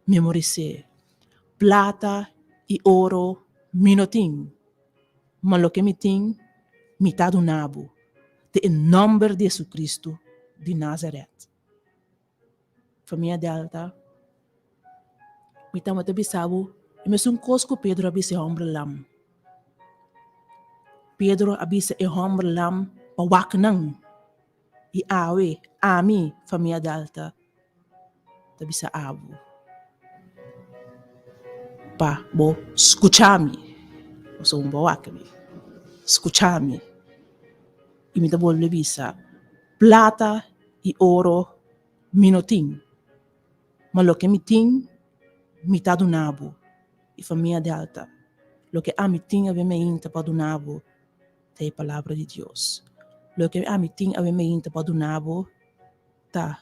Memoris'é. Plata i oro mi no tin, ma loke mi tin, mi ta duna bo, den e nòmber di Jesucristo di Nazaret. Famia Delta, mi tabata bisa bo e mesun kos ku Pedro a bisa e hòmber lam. Pedro a bisa e hòmber lam pa wak nan. I awe, ami, famia Delta, ta bisa abo pa bo skucha mi. Pasobra bo a wak mi. Skucha mi. I mi ta bolbe bisa, Plata i oro mi no tin, ma loke mi tin, mi ta duna bo. I famia Delta, loke ami tin awe meinta pa duna bo ta e Palabra di Dios. Loke ami tin awe meinta pa duna bo ta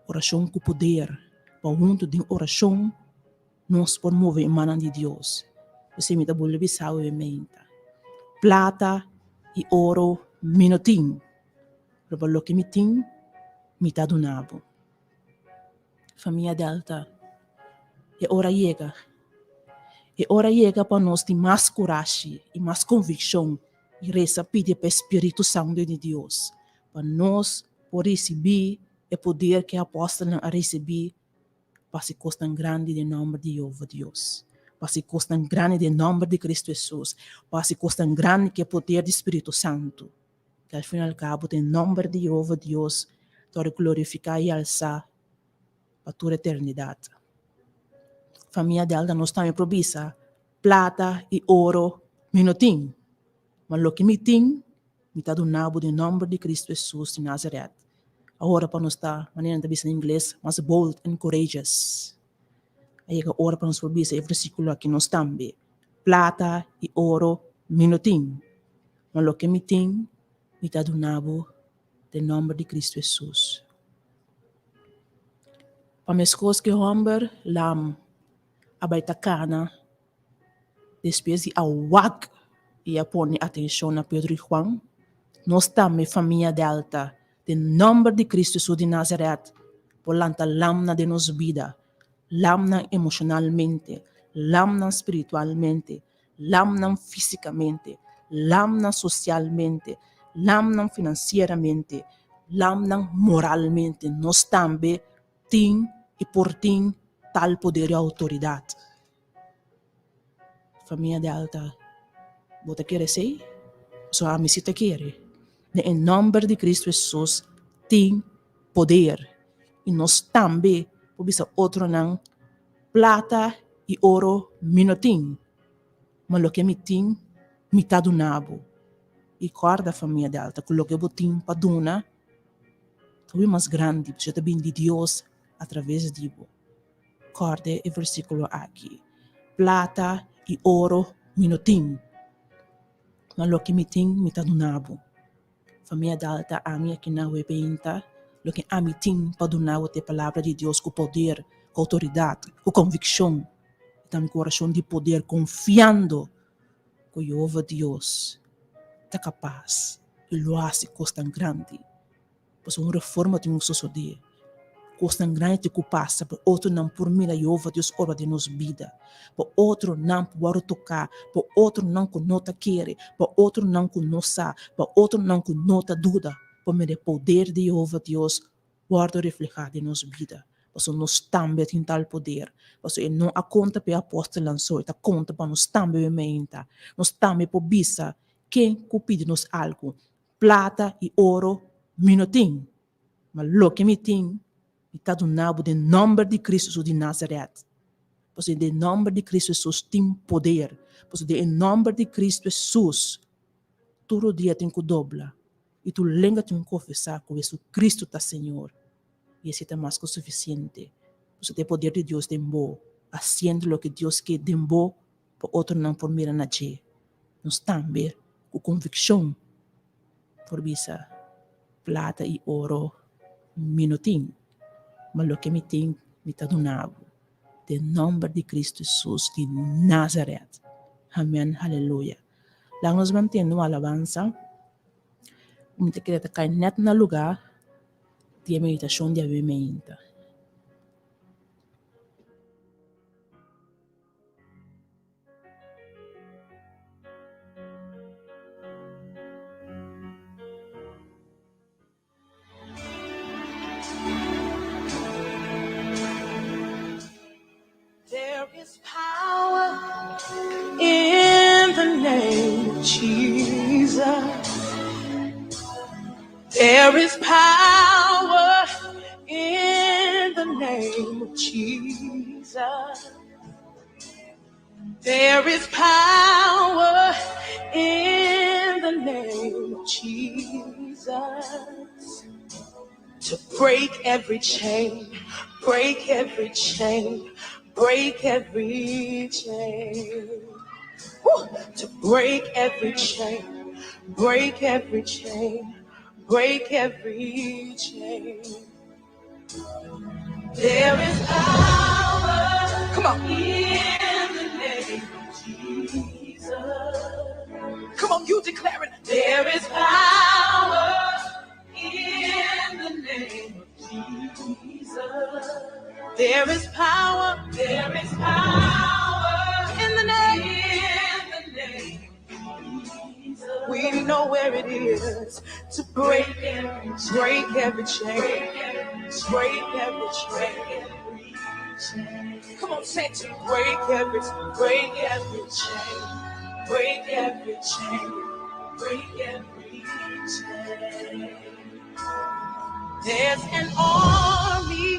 orashon ku poder, pa huntu den orashon nos por move e mannan di Dios. P'esei mi ta bolbe bisa awe meinta, Plata i oro mi no tin, pero pa loke mi tin, mi ta duna bo. Famia Delta, e ora yega. E ora yega pa nos tin mas kurashi i mas konvikshon i resa pidi pa e Spiritu Santu di Dios pa nos por risibí e poder ku e apòstelnan a risibí pa hasi kosnan grandi den nòmber di Yehova Dios, pa hasi kosnan grandi den nòmber di Kristu Hesus, pa hasi kosnan grandi ku e poder di Spiritu Santu, ku al fin i al kabo den nòmber di Yehova Dios ta wòrdu glorifiká i alsá pa tur eternidat. Famia Delta, nos tambe por bisa, Plata i oro mi no tin, ma loke mi tin, mi ta duna bo den nòmber di Kristu Hesus di Nazaret. Awor pa nos ta, manera nan ta bisa na ingles, mas bold and courageous. A yega ora pa nos por bisa e versíkulo aki nos tambe, Plata i oro mi no tin, ma loke mi tin, mi ta duna bo den nòmber di Kristu Hesus. Pa meskos ku e hòmber lam a bai ta kana Despues di a wak i a pone atenshon na Pedro i Juan, nos tambe, famia Delta, den nòmber di Kristu Hesus di Nazaret, por lanta lamnan den nos bida, lamnan emoshonalmente, lamnan spiritualmente, lamnan físikamente, lamnan sosialmente, lamnan finansieramente, lamnan moralmente. Nos tambe tin i por tin tal poder i outoridat. Famia Delta, bo ta kere esei? Pasobra ami si ta kere. Den e nòmber di Kristu Hesus tin poder. I nos tambe por bisa otronan, Plata i oro mi no tin, ma loke mi tin, mi ta duna bo. I kòrda, famia Delta, ku loke bo tin pa duna ta hopi mas grandi, pasobra ta bini di Dios atraves di bo. Kòrda e versíkulo aki, Plata i oro mi no tin, ma loke mi tin mi ta duna bo. Famia Dalta, ami aki na Webeinta, loke ami tin pa duna bo ta e Palabra di Dios ku poder, ku outoridat, ku konvikshon, i tambe ku orashon di poder, konfiando ku Yehova Dios ta kapas i lo hasi kosnan grandi. Pasobra un reforma tin ku sosodé. Kosnan grandi tin ku pasa pa otronan por mira Yehova Dios obra den nos bida, pa otronan por wòrdu toká, pa otronan ku no ta kere, pa otronan ku no sa, pa otronan ku no ta duda por mira e poder di Yehova Dios wòrdu reflehá den nos bida. Pasobra nos tambe tin tal poder. Pasobra e no a konta pa e apòstelnan so, e ta konta pa nos tambe meinta. Nos tambe por bisa ken ku pidi nos algu, Plata i oro mi no tin, ma loke mi tin, mi ta duna bo den nòmber di Kristu Hesus di Nazaret. Pasobra den nòmber di Kristu Hesus tin poder. Pasobra den e nòmber di Kristu Hesus tur rodia tin ku dobla i tur lenga tin ku konfesá ku Hesukristu ta Señor. I esei ta mas ku sufisiente. Pasobra ta e poder di Dios den bo, hasiendo loke Dios ke den bo pa otronan por mira na dje. Nos tambe ku konvikshon por bisa, Plata i oro mi no tin, ma loke mi tin, Mi ta duna bo. Den nòmber di Kristu Hesus di Nazaret. Amèn, haleluya. Laga nos mantene un alabansa. Mi ta kere ta kai nèt na lugá di e meditashon di awe meinta. There is power in the name of Jesus. There is power in the name of Jesus. There is power in the name of Jesus to break every chain, break every chain, break every chain. Woo! To break every chain, break every chain, break every chain. There is power Come on. in the name of Jesus. Come on, you declare it. There is power in the name of Jesus. There is power. There is power in the name. In the name we know where it is to break every break every chain, break every chain. Come on, say it to break every break every chain, break every chain, break every chain. There's an army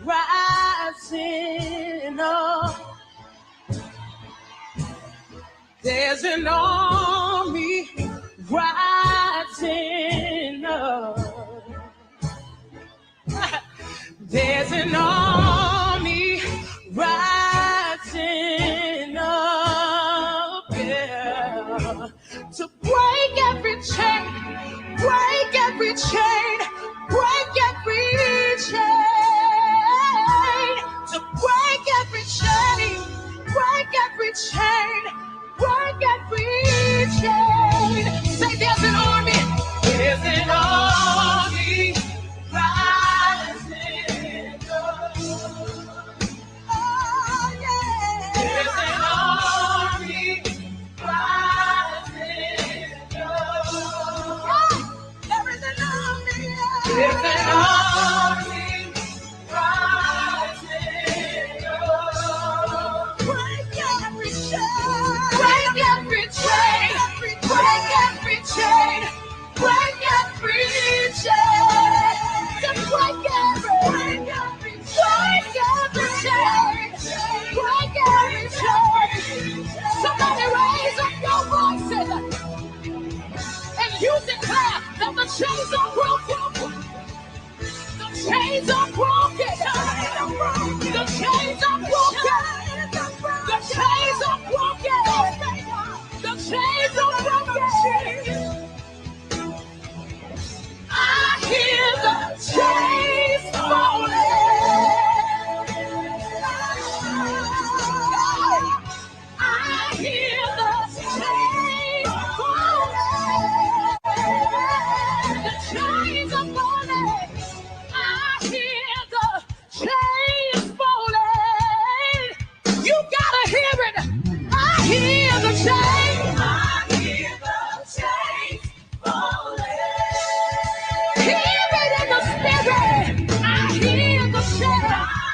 rising up. There's an army rising up. There's an army rising up, yeah, to break every chain, break every chain, break every chain, to break every chain, break every chain, break every chain. Say there's an army, there's an army rising up. Oh, yeah. There's an army rising up. Yeah. There is an army. There's an army rising up. Break every chain. Break every chain. Break every chain. Break every chain. To break every, break every, break every chain. Break every chain. Somebody raise up your voices and you declare that the chains are broken. The chains are broken. The chains are broken. The chains are broken. The chains are broken. I hear the chains falling. I hear the chains falling. The chains are falling. I hear the chains falling. You gotta hear it. I hear the chains. I hear the chains falling. Hear it in the spirit. I hear the chains. I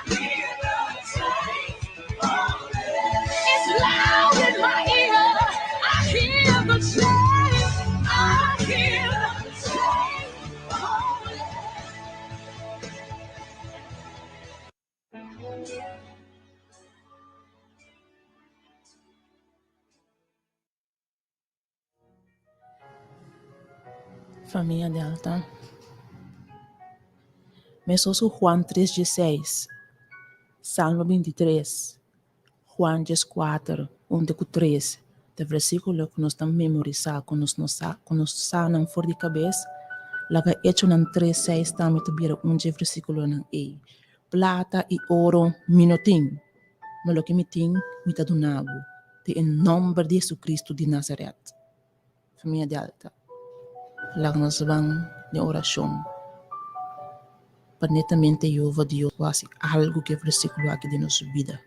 hear the chains falling. It's loud in my ear. I hear the chains. I hear the chains falling. Famia Delta. Mesos ku Juan tres dieseis, Salmo bintitres, Juan dieskuater, un te ku tres, ta versíkulo ku nos ta memorisá, ku nos no sa, ku nos sa nan for di kabes, laga Echonan tres seis tambe ta bira un dje versíkulonan ei. Plata i oro mi no tin, ma loke mi tin mi ta duna bo, den e nòmber di Jesucristo di Nazaret. Famia Delta, laga nos ban den orashon pa netamente Jehova Dios por hasi algu ku e versíkulo aki den nos bida.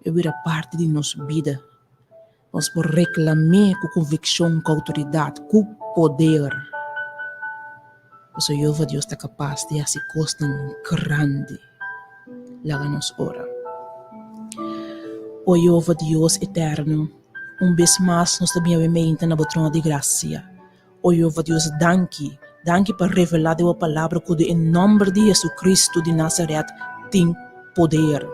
E bira parti di nos bida. Nos por reklam'é ku konvikshon, ku outoridat, ku poder. Pasobra Jehova Dios ta kapas di hasi kosnan grandi. Laga nos ora. O Jehova Dios eterno, un bes mas nos ta bin awe meinta na bo trono di grasia. O Jehova Dios, danki, danki pa revelá den bo Palabra ku den e nòmber di JesuCristu di Nazaret tin poder.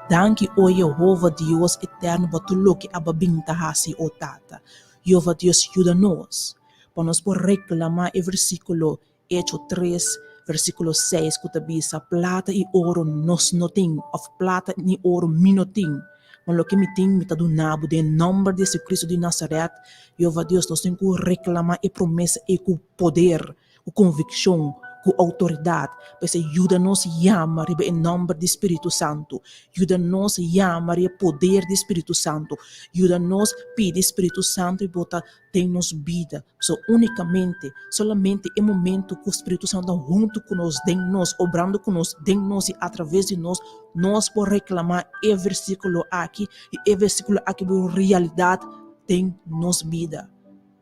Danki, o Jehova Dios eterno, pa tur loke abo a bin ta hasi, o Tata. Jehova Dios, yuda nos pa nos por reklamá e versíkulo Echo tres, versíkulo seis ku ta bisa, Plata i oro nos no tin, òf plata ni oro mi no tin, ma loke mi tin mi ta duna bo den e nòmber di Jesucristo di Nazaret. Jehová Dios, nos tin ku reklamá e promesa ei ku poder, ku konvikshon, ku outoridat. P'esei yuda nos yama riba e nòmber di Spiritu Santu. Yuda nos yama riba e poder di Spiritu Santu. Yuda nos pidi Spiritu Santu i bo ta den nos bida. So únikamente, solamente e momento ku Spiritu Santu ta huntu ku nos, den nos, obrando ku nos, den nos i atraves di nos, nos por reklamá e versíkulo aki i e versíkulo aki bira un realidat den nos bida.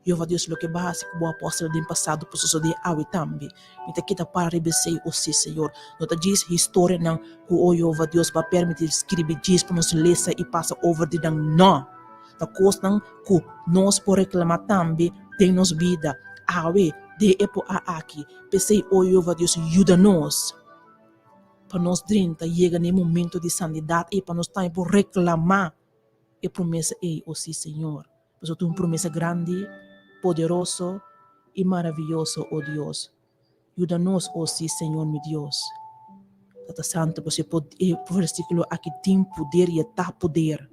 Jehová Dios, loke bo a hasi ku bo apòstelnan den pasado por sosodé awe tambe. Mi ta kita para riba esei, o sí, Señor. No ta djis historianan ku, o Jehová Dios, bo a permití skirbi djis pa nos lesa i pasa over di nan. Nò! Ta kosnan ku nos por reklamá tambe den nos bida awe den e epoka aki. P'esei, o Jehová Dios, yuda nos pa nos drenta yega na e momento di santidat ei, pa nos tambe por reklamá e promesa ei, o sí, Señor. Pasobra ta un promesa grandi, poderoso i maravioso, o Dios. Yuda nos, o sí, Señor mi Dios. Tata Santu, pasobra e versíkulo aki tin poder i e ta poder.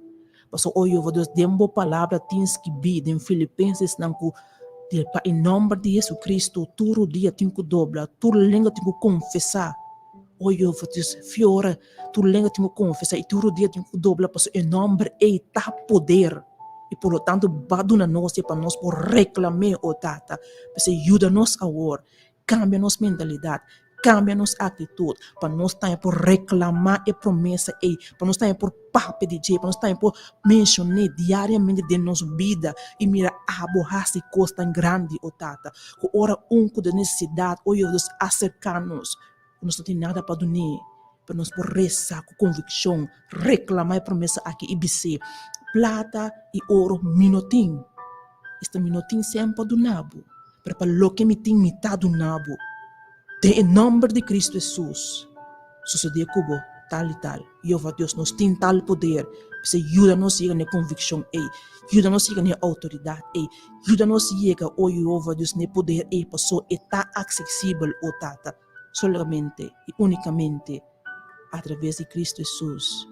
Pasobra, o Jehová Dios, den bo Palabra tin skibí den Filipensesnan ku pa e nòmber di Jesucristo tur rudia tin ku dobla, tur lenga tin ku konfesá. O Jehová Dios, fiora tur lenga tin ku konfesá i tur rudia tin ku dobla pasobra e nòmber ei ta poder. I por lo tanto ba duna nos e pa nos por reklam'é, o Tata. P'esei yuda nos awor, kambia nos mentalidat, kambia nos aktitut, pa nos tambe por reklamá e promesa ei, pa nos tambe por papia di dje, pa nos tambe por menshon'é diariamente den nos bida i mira abo hasi kos tan grandi, o Tata, ku ora un ku den nesesidat, o Dios, aserká nos, ku nos no tin nada pa dun'é, pero nos por resa ku konvikshon, reklamá e promesa aki i bis'é, Plata i oro mi no tin, esta mi no tin sèn pa duna bo, pero pa loke mi tin mi ta duna bo. Den e nòmber di Kristu Hesus, sosodé ku bo tal i tal. Jehová Dios, nos tin tal poder, p'esei yuda nos yega na e konvikshon ei, yuda nos yega na e outoridat ei, yuda nos yega, o Jehová Dios, na e poder ei, pasobra e ta aksesibel, o Tata. Solamente i únikamente atraves di Kristu Hesus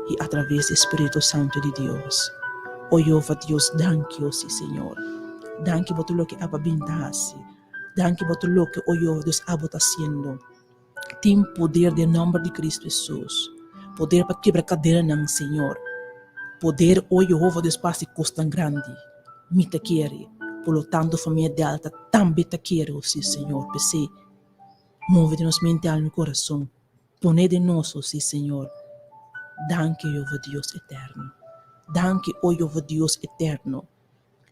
i atraves di Spiritu Santu di Dios. O Jehová Dios, danki, o si Señor. Danki pa tur loke abo a bin ta hasi. Danki pa tur loke, o Jehová Dios, abo ta hasiendo. Tin poder den nòmber di Kristu Hesus. Poder pa kebra kadenanan, Señor. Poder, o Jehová Dios, pa hasi kosnan grandi. Mi ta kere, por lo tanto famia Delta tambe ta kere, o sí Señor, p'esei move den nos mente, alma i corazon, pone den nos, o sí Señor. Danki, Jehova Dios eterno. Danki, o Jehova Dios eterno.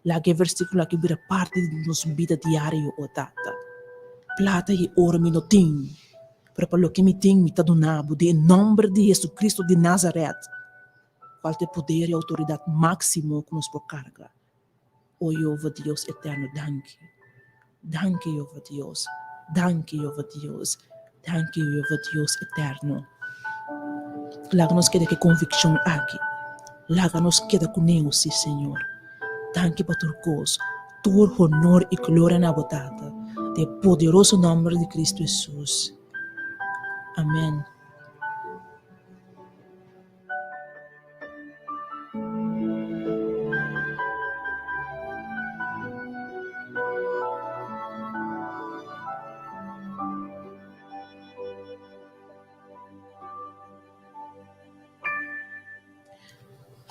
Laga e versículo aki bira parti di nos bida diario, o Tata. Plata i oro mi no tin, pero pa loke mi tin mi ta duna bo den e nomber di Jesucristo di Nazaret. Cual ta e poder i autoridad máximo cu nos por carga? O Jehova Dios eterno, danki. Danki, Jehova Dios. Danki, Jehova Dios. Danki, Jehova Dios eterno. Laga nos keda ku e conviccion aki. Laga nos keda cu neo, sí, Señor. Danki pa tur cos. Tur honor i gloria na bo Tata. Den e poderoso nomber di Cristo Jesus. Amen.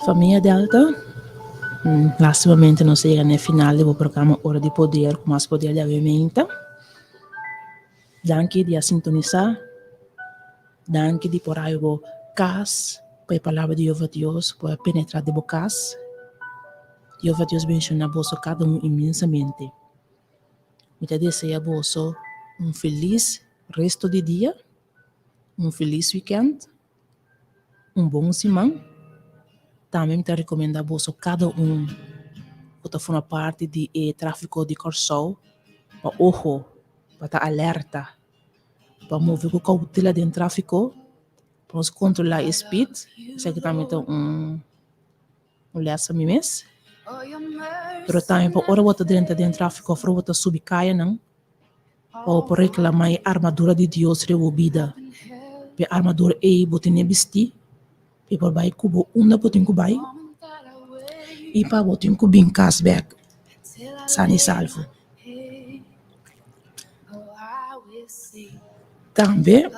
Famia Delta, lastimamente nos a yega na e final di bo programa Ora di Poder ku mas poder di awe meinta. Danki di a sintonisá, danki di por haña bo kas pa e palabra di Jehová Dios por a penetrá den bo kas. Jehová Dios benshoná boso kada un inmensamente. Mi ta desea boso un felis resto di dia, un felis wikènt. Un bon siman. Tambe mi ta rekomendá boso kada un ku ta forma parti di e tráfiko di Kòrsou pa oho, pa ta alerta, pa move ku koutela den tráfiko, pa nos kontrolá e speed. Esaki tambe ta un un lès pa mi mes. Pero tambe pa ora bo ta drenta den tráfiko òf ora bo ta subi kayanan, Pa bo por reklamá e armadura di Dios riba bo bida. P'e armadura ei bo tene bistí, p'e por bai ku bo unda bo tin ku bai i pa bo tin ku bin kas bèk san i salvo. Tambe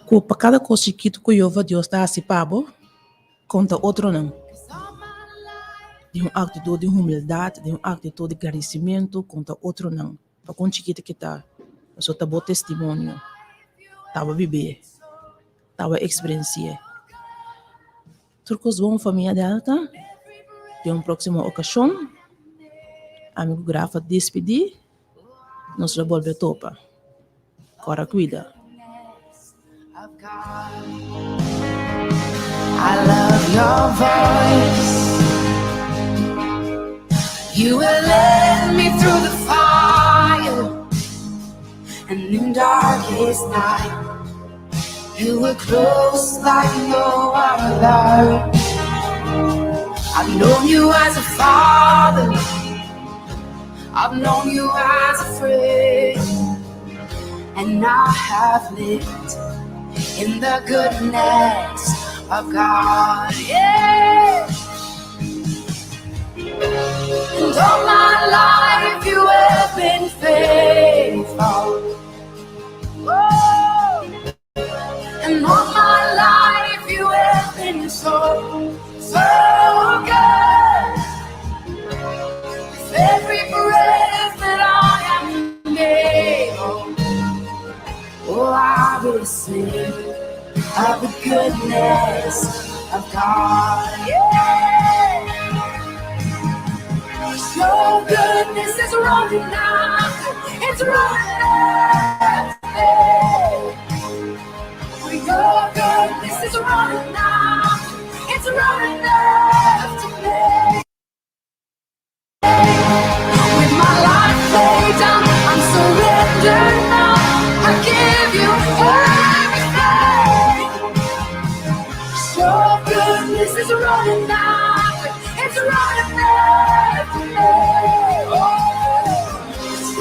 ku pa kada kos chikitu ku Jehová Dios ta hasi pa bo, Konta otronan di un aktitut di humildat, di un aktitut di gradisimentu, konta otronan pa kon chikito ki ta, pasobra ta bo testimonio, ta bo bib'é, ta bo eksperensi'é. Tur kos bon famia Delta, den un próksimo okashon ami ku Grafa despidí, nos lo bolbe topa. Kora kuida. I love your voice. You will lead me through the fire and in darkest night. You were close like no other. I've known you as a father. I've known you as a friend. And I have lived in the goodness of God. Yeah. And all my life you have been faithful. Oh. And all my life you have been so, so good. With every breath that I am able, oh, I will sing of the goodness of God. Yeah. Your goodness is running after, it's running after me. Your goodness is running after, it's running after me. With my life laid down, I'm surrendered now. I give you everything. Your goodness is running after, it's running after me. Oh,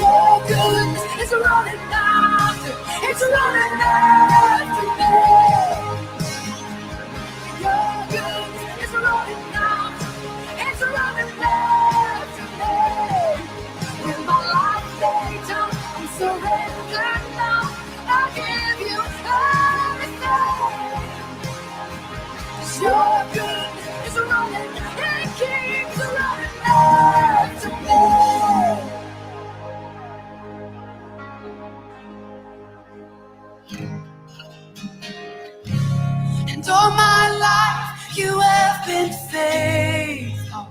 your goodness is running after, it's running after me. Your goodness is running after, it's running after me. With my life laid down, I'm surrendered now. I give you everything. Your goodness is running, it keeps running after me. And all my life you have been faithful.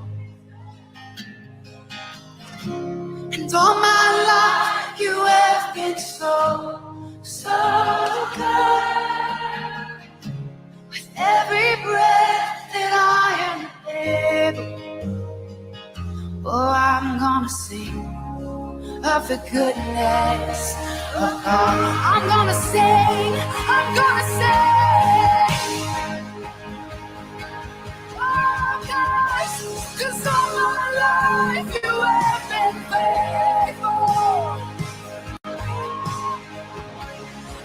And all my life you have been so, so good. With every breath that I am able, oh, I'm gonna sing of the goodness of God. I'm gonna sing, I'm gonna sing. Oh, gosh, 'cause all my life you have been faithful.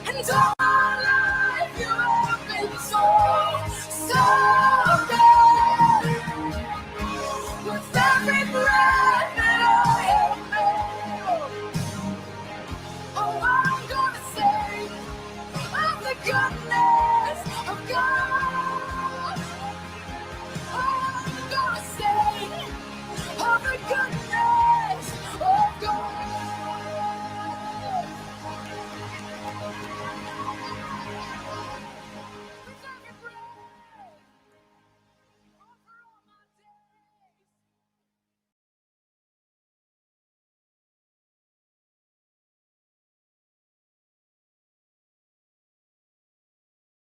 And all my life you have been so, so good. With every breath that I am able, oh, I'm gonna sing of the goodness.